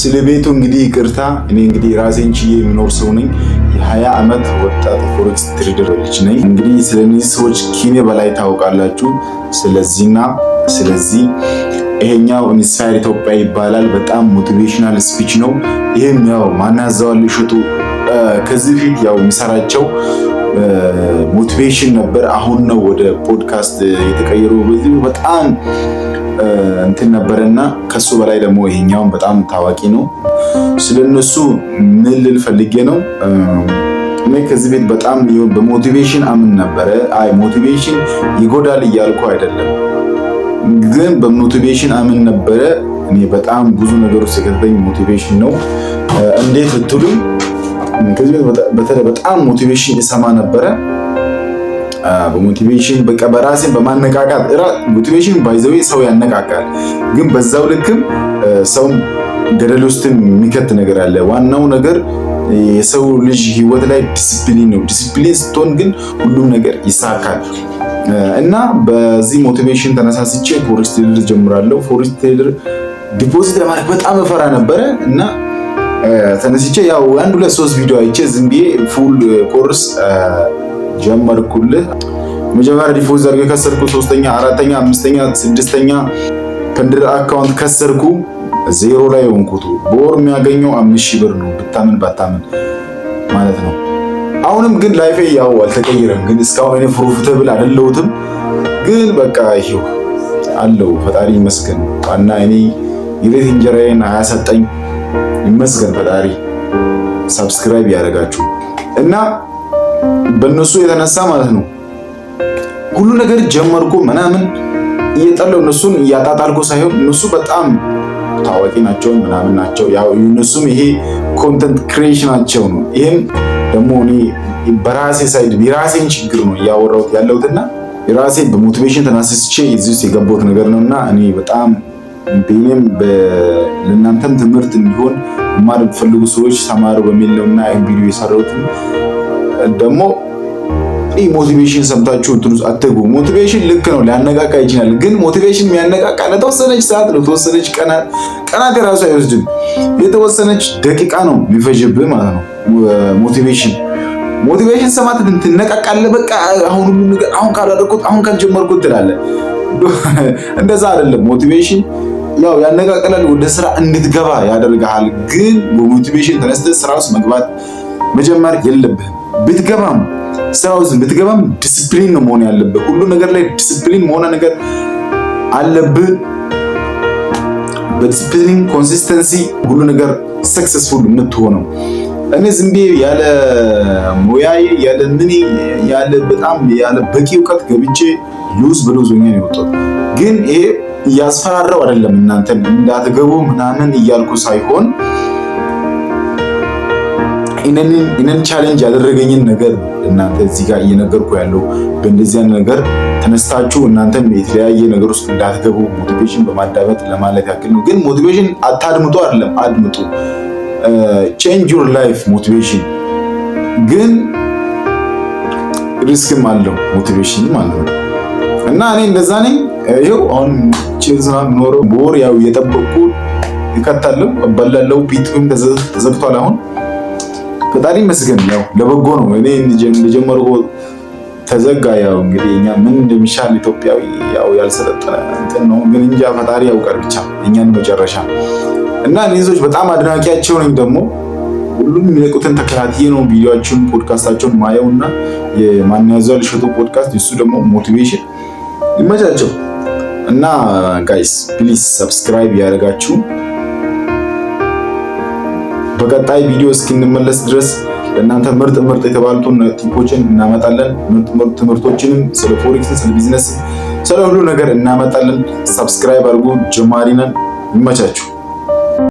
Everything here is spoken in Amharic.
ስለ ቤቱ እንግዲህ ይቅርታ። እኔ እንግዲህ ራሴን ችዬ የምኖር ሰው ነኝ። የ20 ዓመት ወጣት forex trader ልጅ ነኝ። እንግዲህ ስለ እነዚህ ሰዎች ከኔ በላይ ታውቃላችሁ። ስለዚህና ስለዚህ ይሄኛው Inspire ኢትዮጵያ ይባላል። በጣም motivational speech ነው። ይሄም ያው ማናዘዋል እሸቱ ከዚህ በፊት ያው የሚሰራቸው motivation ነበር። አሁን ነው ወደ ፖድካስት የተቀየሩ። በዚህ በጣም እንትን ነበረና ከሱ በላይ ደግሞ ይሄኛውን በጣም ታዋቂ ነው። ስለነሱ ምን ልል ፈልጌ ነው፣ እኔ ከዚህ በፊት በጣም በ motivation አምን ነበረ። አይ motivation ይጎዳል እያልኩ አይደለም፣ ግን በ motivation አምን ነበረ። እኔ በጣም ብዙ ነገር ውስጥ የከተተኝ motivation ነው። እንዴት ብትሉኝ ከዚህ በተለይ በጣም motivation እሰማ ነበረ። በ motivation በቃ በራሴን በማነቃቃት፣ motivation by the way ሰው ያነቃቃል፣ ግን በዛው ልክም ሰው ገደል ውስጥ የሚከት ነገር አለ። ዋናው ነገር የሰው ልጅ ህይወት ላይ ዲስፕሊን ነው። ዲስፕሊን ስትሆን ግን ሁሉም ነገር ይሳካል። እና በዚህ motivation ተነሳስቼ forex trader ጀምራለሁ። Forex trader deposit ለማድረግ በጣም እፈራ ነበረ እና ተነስቼ ያው አንድ ሁለት ሶስት ቪዲዮ አይቼ ዝም ብዬ full course ጀመርኩልህ። መጀመሪያ deposit አድርጌ ከሰርኩ። ሶስተኛ፣ አራተኛ፣ አምስተኛ፣ ስድስተኛ funded account ከሰርኩ። ዜሮ ላይ ሆንኩት። በወር የሚያገኘው 5,000 ብር ነው፣ ብታምን ባታምን ማለት ነው። አሁንም ግን life ኤ ያው አልተቀየረም። ግን እስካሁን እኔ profitable አይደለሁትም። ግን በቃ ይሄው አለው፣ ፈጣሪ ይመስገን። ዋና እኔ የቤት እንጀራዬን አያሰጠኝ፣ ይመስገን ፈጣሪ። Subscribe ያደረጋችሁ እና በእነሱ የተነሳ ማለት ነው ሁሉ ነገር ጀመርኩ ምናምን፣ እየጠለው እነሱን እያጣጣልኩ ሳይሆን እነሱ በጣም ታዋቂ ናቸው ምናምን ናቸው። ያው እነሱም ይሄ content creation ኣቸው ነው። ይሄም ደግሞ እኔ በራሴ side የራሴን ችግር ነው እያወራሁት ያለሁትና የራሴ በ motivation ተነሳስቼ እዚህ ውስጥ የገባሁት ነገር ነውና እኔ በጣም በኔም ለእናንተም ትምህርት እንዲሆን፣ መማር የምትፈልጉ ሰዎች ተማሩ በሚል ነውና ይህን ቪዲዮ የሰራሁት። ደግሞ ይህ motivation ሰምታችሁ እንትን ውስጥ አትግቡ። Motivation ልክ ነው፣ ሊያነቃቃ ይችላል። ግን motivation የሚያነቃቃ ለተወሰነች ሰዓት፣ ለተወሰነች ቀናት፣ ቀናት የራሱ አይወስድም። የተወሰነች ደቂቃ ነው የሚፈጅብህ ማለት ነው። Motivation ሰማት ትነቃቃለህ። በቃ አሁን ሁሉ ነገር አሁን ካላደረኩት፣ አሁን ካልጀመርኩት ትላለህ። እንደዛ አይደለም። Motivation ያው ያነቃቅላል፣ ወደ ስራ እንድትገባ ያደርግሃል። ግን በ motivation ተነስተህ ስራ ውስጥ መግባት መጀመር የለብህም። ብትገባም፣ ስራ ውስጥ ብትገባም ዲስፕሊን ነው መሆን ያለብህ። ሁሉ ነገር ላይ ዲስፕሊን መሆን ነገር አለብህ። በ discipline consistency ሁሉ ነገር successful የምትሆነው። እኔ ዝም ብዬ ያለ ሙያዬ፣ ያለ ምን፣ ያለ በጣም ያለ በቂ እውቀት ገብቼ lose በ lose ሆኜ ነው የወጣሁት። ግን ይሄ እያስፈራራው አይደለም፣ እናንተን እንዳትገቡ ምናምን እያልኩ ሳይሆን እኔን challenge ያደረገኝን ነገር እናንተ እዚህ ጋር እየነገርኩ ያለው፣ በእንደዚህ አይነት ነገር ተነስታችሁ እናንተም የተለያየ ነገር ውስጥ እንዳትገቡ motivation በማዳመጥ ለማለት ያክል ነው። ግን motivation አታድምጡ አይደለም፣ አድምጡ። Change your life motivation፣ ግን risk ም አለው motivation ማለት ነው። እና እኔ እንደዛ ነኝ። ይኸው አሁን ቺዝ ኖረው በወር ያው እየጠበቅኩ ይከታለሁ፣ እበላለሁ። ፒቱም ተዘግቷል አሁን፣ ፈጣሪ ይመስገን፣ ያው ለበጎ ነው። እኔ እንደጀመርኩ ተዘጋ። ያው እንግዲህ እኛ ምን እንደሚሻል፣ ኢትዮጵያዊ ያው ያልሰለጠነ እንትን ነው፣ ግን እንጃ ፈጣሪ ያውቃል ብቻ እኛን መጨረሻ። እና እነዚህ ሰዎች በጣም አድናቂያቸው ነኝ። ደግሞ ሁሉም የሚለቁትን ተከታትዬ ነው ቪዲዮአቸውን፣ ፖድካስታቸውን ማየው እና የማንያዘዋል እሸቱ ፖድካስት እሱ ደግሞ motivation ይመቻቸው። እና guys, please subscribe ያደረጋችሁ በቀጣይ ቪዲዮ እስክንመለስ ድረስ ለእናንተ ምርጥ ምርጥ የተባሉትን tip ኦችን እናመጣለን። ምርጥ ምርጥ ትምህርቶችንም ስለ forex፣ ስለ ቢዝነስ፣ ስለ ሁሉ ነገር እናመጣለን። Subscribe አድርጉ። ጀማሪ ነን። ይመቻችሁ።